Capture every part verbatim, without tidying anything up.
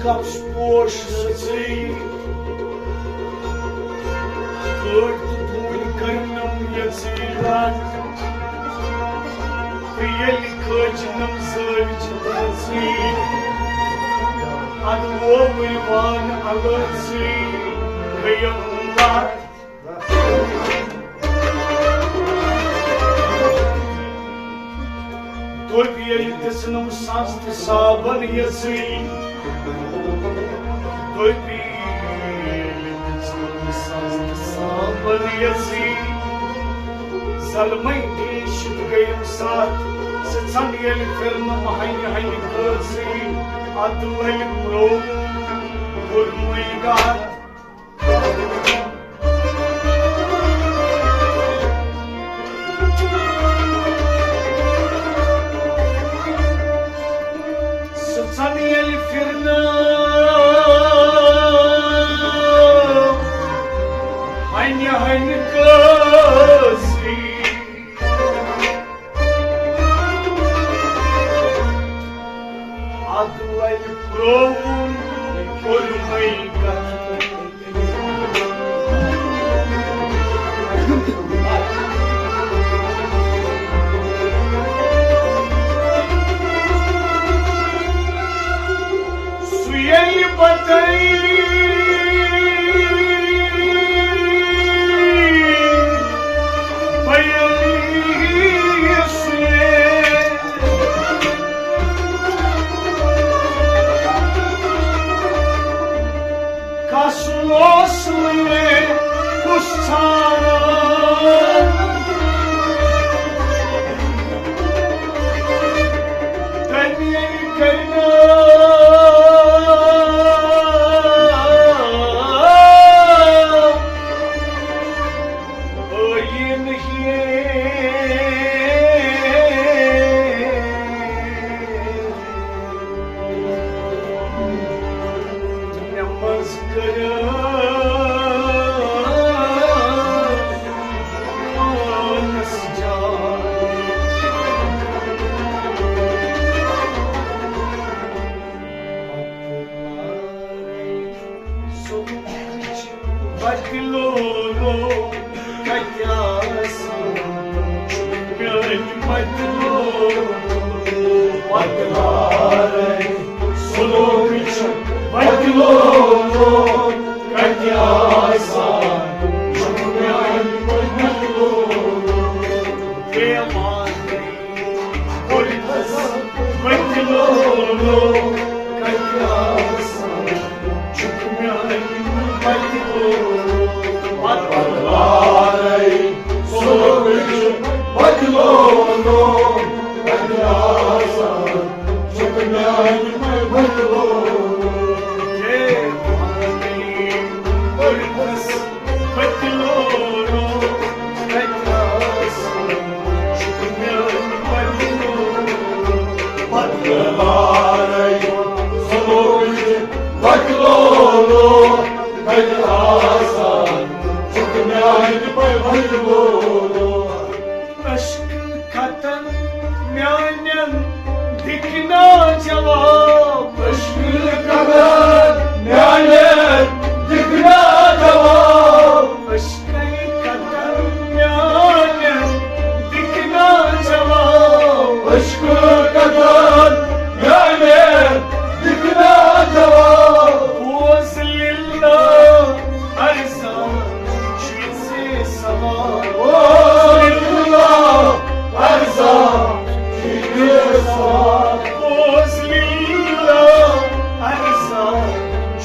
سبز پوش سٕژٕے، کٔڑۍ تہٕ ڈوٗنۍ کٔرنم یژٕے رنگ۔ تہٕ ییٚلہِ کھٲجنم زٲوِج تٔژٕے، ادٕ ووٚو وان الٲژٕے گٔیم لَتھ۔ دوٚپۍ ییٚلہِ دِژنم سَز تہٕ صابن یژٕے۔ دوٚپۍ ییٚلہِ دِژنم سَز تہٕ صابن یژٕے۔ ظلمے ریٖشِتھ گٔیم سَتھ۔ سٕژن ییٚلہِ پھِرنم ہنہِ ہنہِ کٲژٕے۔ اَدٕ لَلہِ پرٛوو کوٚرمَے گَتھ۔ سٕژن ییٚلہِ پھِرنٲو ہنہِ ہنہِ کٲژٕے۔ اَدٕ لَلہِ پرٛووُن کوٚرمَے گَتھ۔ سُہ ییٚلہِ پَتَے بیٚیہِ سُہ کَس اوس مےٚ کُس ژھانٛڈان؟ تٔمۍ کٔرۍ ٲیٖن ہِوۍ مےٚ منٛز کٔرٕس جاے۔ سُہ وٕچھ وَتہِ لولو کَتہِ آسان، میٛانہِ وَتہِ لولو وَتہِ لارَے۔ سُہ وٕچھ وَتہِ لولو کَتہِ آسان، میٛانہِ وَتہِ لولو۔ پیمانَے کوٚرہَس وَتہِ لولو کَتہِ آسان، چھُکھ میٛانہِ وَتہِ لولو۔ پَتہٕ وارَے سُہ وٕچھ وَتہِ لولو کَتہِ آسان، چھُکھ میٛانہِ وَتہِ لولو۔ ہے وَتہِ لولو۔ اشکہٕ کھتن میانٮ۪ن دِکھ نا جواب۔ اشکہٕ کھتن میانٮ۪ن دِکھ نا جواب۔ اشکہٕ کھتن میانٮ۪ن دِکھ نا جواب۔ اشکہٕ کھتن میانٮ۪ن دِکھ نا جواب۔ بوز لِلہ عرضا چھُے ژےٚ سوال۔ بوز لِلہ عرضا چھُے ژےٚ سوال۔ بوز لِلہ عرضا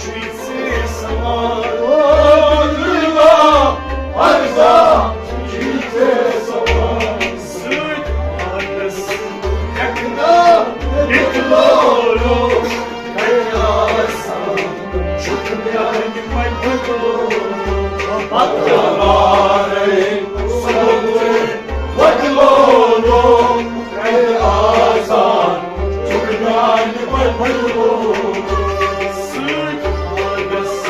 چھُے ژےٚ سوال۔ بوز لِلہ عرضا چھُے ژےٚ سوال۔ سۭتۍ پانس لیکھنا مےٚ تہِ لولو کتہِ آسان چھُکھ میانہِ پتہٕ لولو۔ پتہٕ وارے سونچے وتہِ لولو کتہِ آسان چھُکھ میانہِ پتہٕ لولو۔ سۭتۍ پانس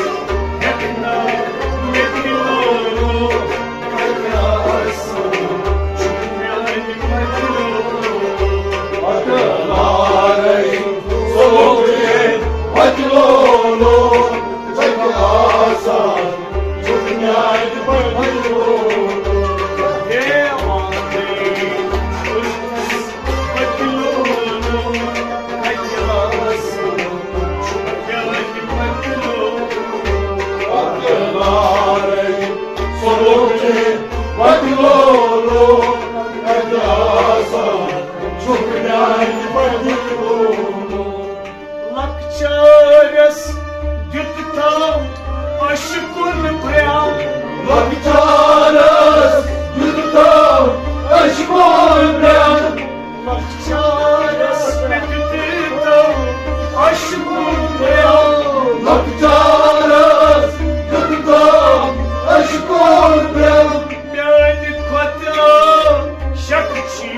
لیکھنا مےٚ تہِ لولو۔ عشقن بیان۔ لۄکچارس دیُتتم عشقن بیان۔ لۄکچارس دیُتتم عشقن بیان۔ لۄکچارس دیُتتم عشقن بیان۔ میانہِ کھۄتہٕ شک چھی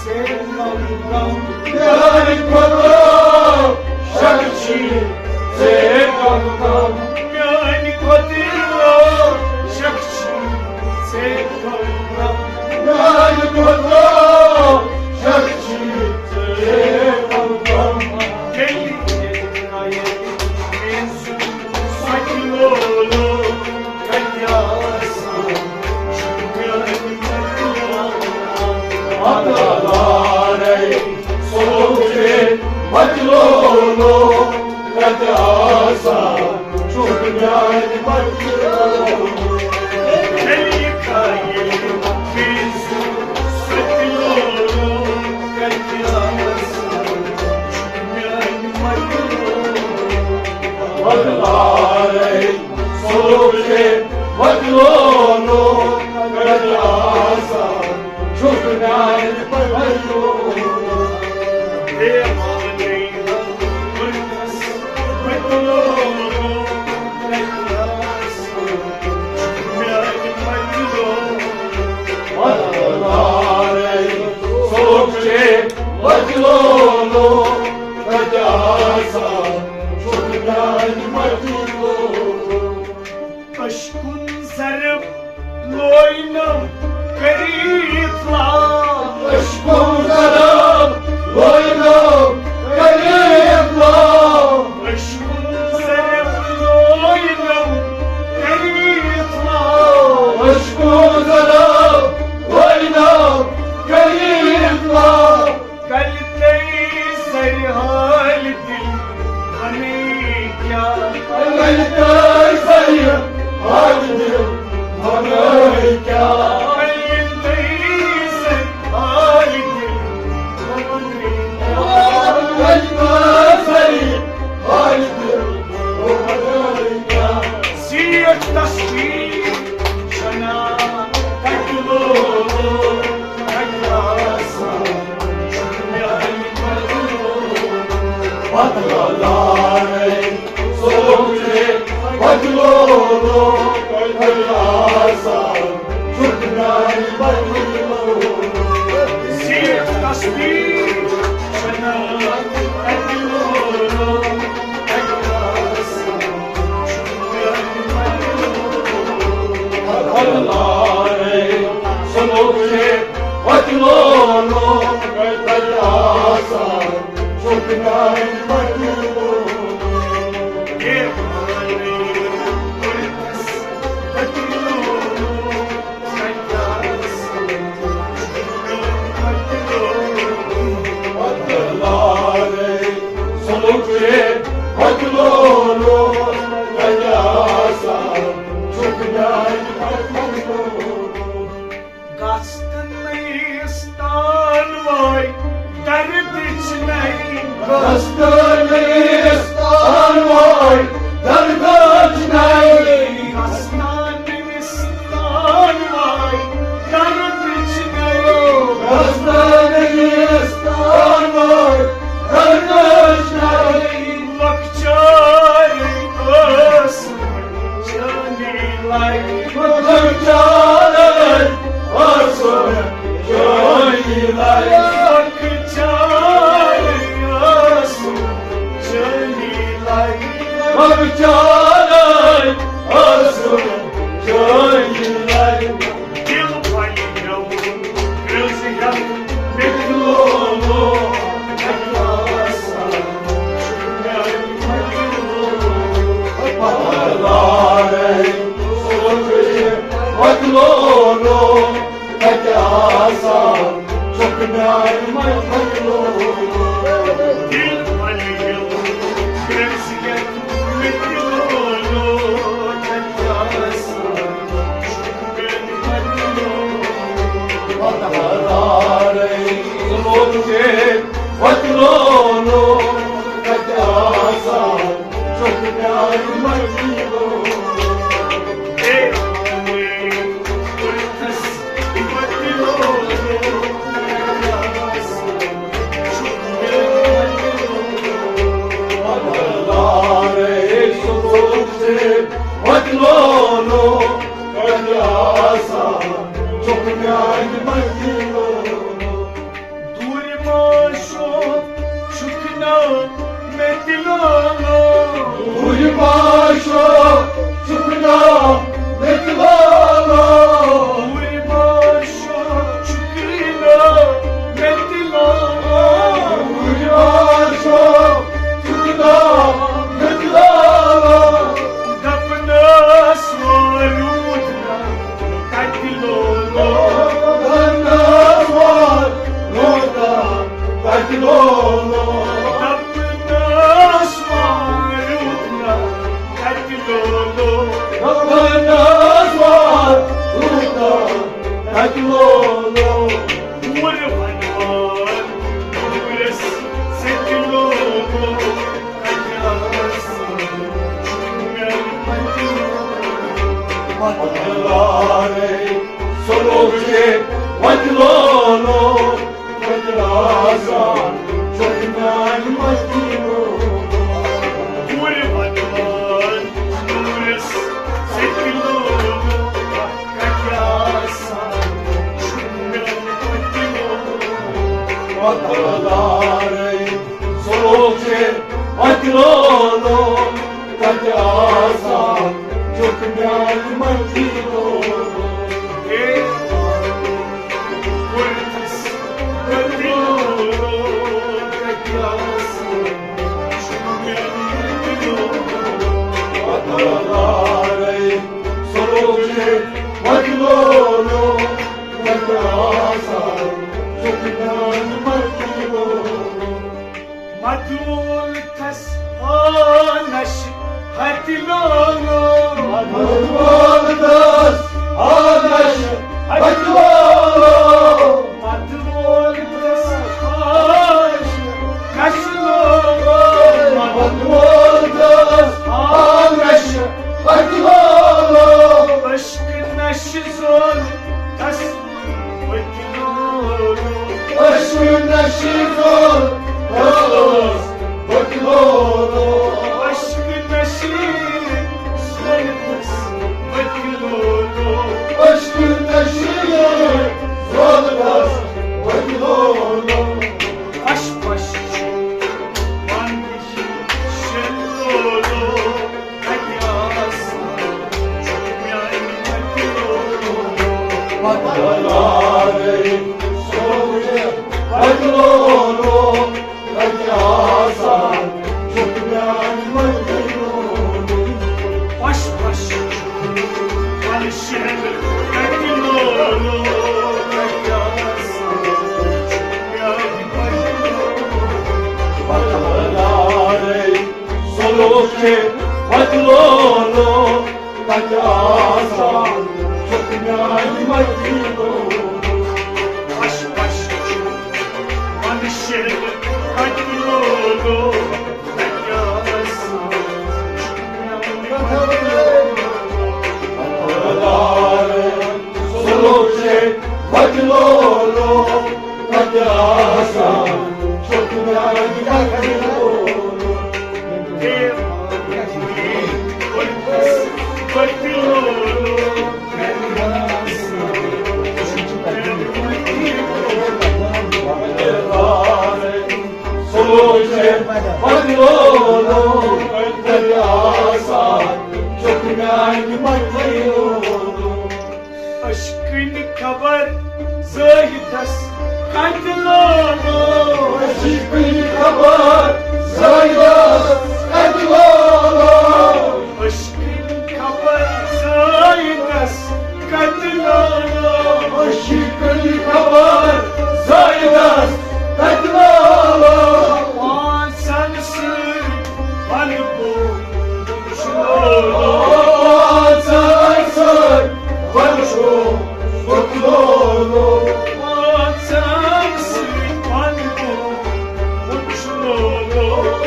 ژےٚ کم غم۔ میانہِ کھۄتہٕ شک چھی ژےٚ کم غم۔ میانہِ کھۄتہٕ شک چھی ژےٚ کم غم۔ میانہِ کھۄتہٕ شک چھی ژےٚ کم غم۔ تیٚلہِ ییٚلہِ نَے سۄ تہِ لولو کَتہِ آسان چھُ میانہِ مطلب۔ مطلب لارے سوچے مطلب لولو کَتہِ آسان چھُ میانہِ مطلب۔ تیٚلہِ کَتہِ ییٚلہِ سۄ تہِ لولو کَتہِ آسان چھُ میانہِ مطلب۔ وۄتلارے سوچے وۄتلونو کتہِ آسان چھُکھ میانہِ پتہٕ۔ اے مانے وۄتلونو کتہِ آسان چھُکھ میانہِ پتہٕ۔ وۄتلارے سوچے وۄتلونو کتہِ آسان چھُکھ میانہِ مجنون۔ اشکن ضرب لوینم کریت لا۔ اشکن ضرب لوینم کریت لا۔ اشکن ضرب لوینم کریت لا۔ اشکن ضرب لوینم کریت لا۔ کلہِ تٔے سرِ حالہِ دِل ونے کیٛاہ؟ کلہِ تٔے سرِ حالہِ دِل ونے کیٛاہ؟ کلہِ تٔے سرِ حالہِ دِل ونے کیٛاہ؟ کلہِ تٔے سرِ حالہِ دِل ونے کیٛاہ؟ زیٹھ تصویر چھنا کتہِ لوگ۔ گژھ تہٕ نیستان واے دردٕچ نَے۔ گژھ تہٕ نیستان واے دردٕچ نَے۔ گژھ تہٕ نیستان واے دردٕچ نَے۔ گژھ تہٕ نیستان واے دردٕچ نَے۔ لۄکچارٕے ٲس چٲنی لَے۔ لۄکچارٕے ٲس چٲنی لَے۔ لۄکچارٕے ٲس چٲنی لَے۔ لۄکچارٕے ٲس چٲنی لَے۔ دِل پھلہِ گیوُن، دِل زِ ہٮ۪تھ مےٚ تہِ لولو، اَتہِ آسان چھُ میٛانہِ مَتہِ لولو۔ پَتہٕ لارے سوچے وۄتلونو، کَتہِ آسان چھُکھ میٛانہِ مَتہِ لولو۔ دِل پھلہِ گیوُن، دِل زِ ہٮ۪تھ مےٚ تہِ لولو، اَتہِ آسان وۄتلارے سوچے وۄتلونو، کَتہِ آسان چھُکھ میٛانہِ مَتہِ لولو۔ وَنوار، وَنوار، تَتہِ لولو۔ کوٗرِ وَنوار، کوٗرِس سۭتۍ لولو۔ کَتہِ آسان چھُ میٛانہِ مَتہِ لولو۔ وَنوارَے، سُہ لوٚگ یہِ وَتہِ لولو۔ کَتہِ آسان چھُ میٛانہِ مَتہِ لولو۔ کوٗرِ وَنوار، کوٗرِس سۭتۍ لولو۔ کَتہِ آسان چھُ میٛانہِ مَتہِ لولو۔ وَتہٕ لارَے، سُہ لوٚگ یہِ وَتہِ لولو۔ کَتہِ آسان چھُ میٛانہِ مَتہِ لولو۔ ہے، کوٚرُتھ مدلول تس آ نش ہتہِ لولو۔ مدلول تس آ نش ہتہِ لولو۔ مدلول تس آ نش ہتہِ لولو۔ مدلول تس آ نش ہتہِ لولو۔ عشق نش زول تس عشق نشی زول تس بہٕ تہِ لولو۔ عشق نشی زول تس بہٕ تہِ لولو۔ عشق نشی زول تس بہٕ تہِ لولو۔ پش پش چھُ پننہِ شیٚلہِ لولو۔ سلوچ بدلولو، تتہِ آسان چھُکھ میانہِ مدینو۔ پش پش چھُ منشر بدلولو، تتہِ آسان چھُکھ میانہِ مدینو۔ سلوچ بدلولو، تتہِ آسان چھُکھ میانہِ مدینو۔ عشقٕنۍ خبر زٲہدس کتہِ لولو۔ عشقٕنۍ خبر زٲہدس کتہِ لولو۔ عشقٕنۍ خبر زٲہدس کتہِ لولو۔ عشقٕنۍ خبر زٲہدس کتہِ لولو۔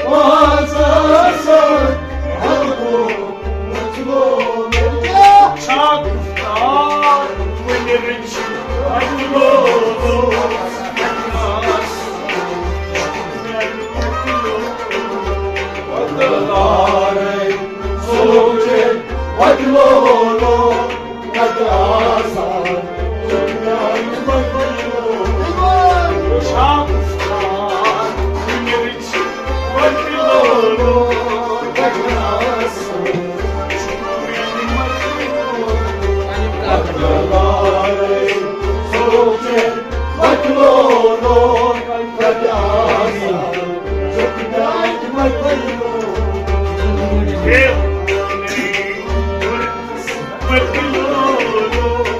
پانٛژن سۭتۍ ونہٕ بہٕ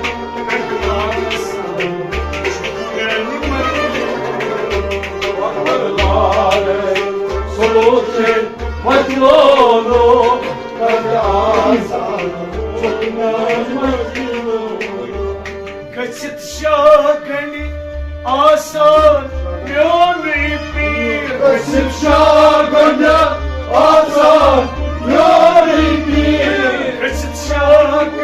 گٔژھِتھ شاہ گنڈِ آسان میونُے پیٖر۔ گٔژھِتھ شاہ گنڈِ آسان میونُے پیٖر۔ گٔژھِتھ شاہ گنڈِ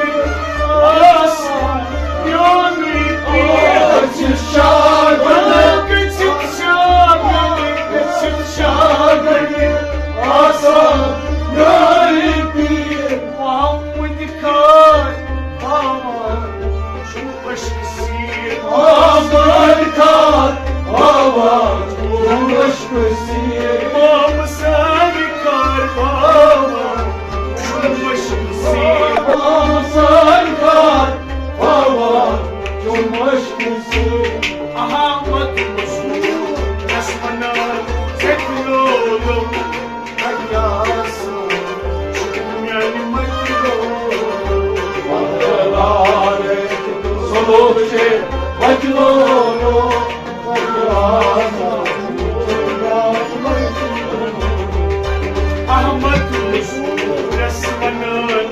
آسان میونُے پیٖر۔ گٔژھِتھ شاہ گنڈِ، گٔژھِتھ شاہ گنڈِ، گٔژھِتھ شاہ گنڈِ آسان میونُے پیٖر۔ محمد خان باوا چھُ مشکہٕ سیٖر۔ محمد خان باوا چھُ مشکہٕ سیٖر۔ امام سانہِ خان باوا چھُ مشکہٕ سیٖر۔ امام سانہِ خان باوا چھُ مشکہٕ سیٖر۔ احمد مزور یَس وَنان ژےٚ تہِ لولو۔ احمد مزورس ونان،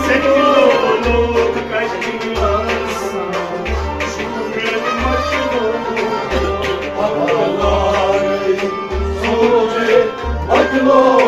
زکلو لوگ کتہِ آسان، شکر مجنون۔ سوچے مجنون۔